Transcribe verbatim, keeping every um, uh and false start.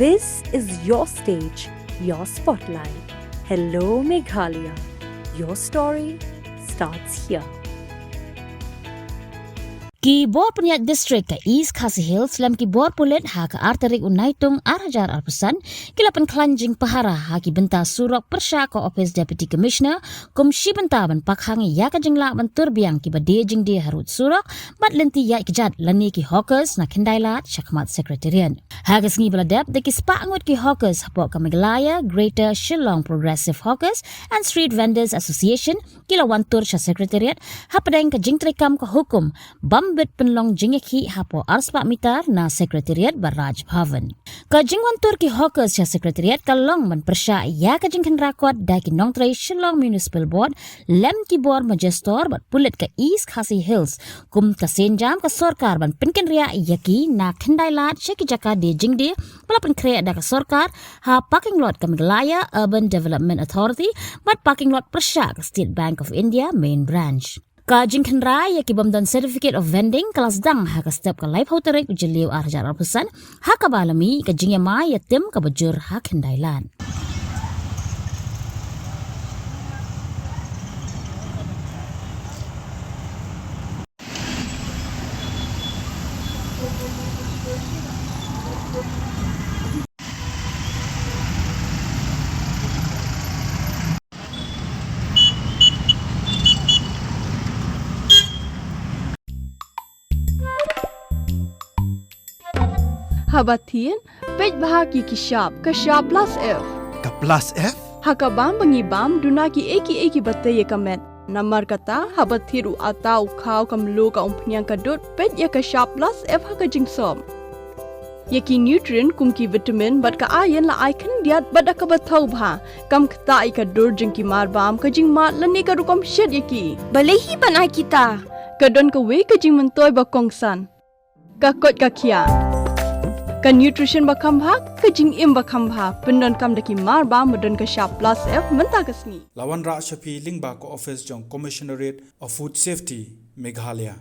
This is your stage, your spotlight. Hello, Meghalaya. Your story starts here. Ki bor pynïaid district ka East Khasi Hills lem ki bor pulit ha ka ar tarik u Naitung ar hajar arphew san ki la pynkhlaiñ jingpahara ha ki bynta surok pyrshah ka ophis Deputy Commissioner kum shi bynta ban pakhang ïa ka jinglah ban tur biang kiba die jingdie harud surok bad lynti ïaid kjat lane ki hawkers na Khyndai Lad shakhmat Secretariat. Ha ka sngi ba la dep da ki spah ngut ki hawkers hapoh ka Meghalaya Greater Shillong Progressive Hawkers and Street Vendors Association ki la wan tur sha Secretariat hapdeng ka jingtreikam ka hukum bym bit pynlong jingïakhih hapoh arspah mitar na Secretariat bad Raj Bhavan. Ka jingwan tur ki hawkers sha Secretariat ka long ban pyrshah ïa ka jingkhynra kot da ki nongtrei Shillong Municipal Board lem ki bor Majestor bad pulit ka East Khasi Hills kum ka sienjam ka sorkar ban pynkynriah ïa ki na Khyndai Lad sha ki jaka die jingdie ba la pynkhreh da ka sorkar ha parking lot ka Meghalaya Urban Development Authority bad parking lot pyrshah ka State Bank of India Main Branch. Ka jingkhynra ïa ki bym don certificate of vending ka la sdang ha ka step ka laiphew tarik u Jylliew ar hajar arphew san ha kaba la mih ka jingïamai ïa tim kaba jur ha Khyndai Lad. Haba thied, peit bha ki ki shap, ka shap plus F. Ka plus F? Ha ka bam ba ngi bam, duna ki ei ki ei kiba tei ïa ka met. Namar kata, haba thied u atta, u khaw, ka mluh, ka umphniang, ka dud, peit ïa ka shap plus F ha ka jingsop. Ïa ki nutrient kum ki vitamin bad ka iron la ai khyndiat bad da kaba thaw bha. Kam ktah ïa ka dur jong ki marbam, ka jingmad lane ka rukom shet ïa ki. Balei hi ban ai kita? Ka don kawei ka jingmyntoi ba kongsan. Ka koit ka khiah. Ka nutrition ba kham bha, ka jingim ba kham bha. Pyndonkam da ki marbam ba don ka shap plus F mynta ka sngi. La wanrah sha phi lyngba ka office jong Commissionerate of Food Safety, Meghalaya.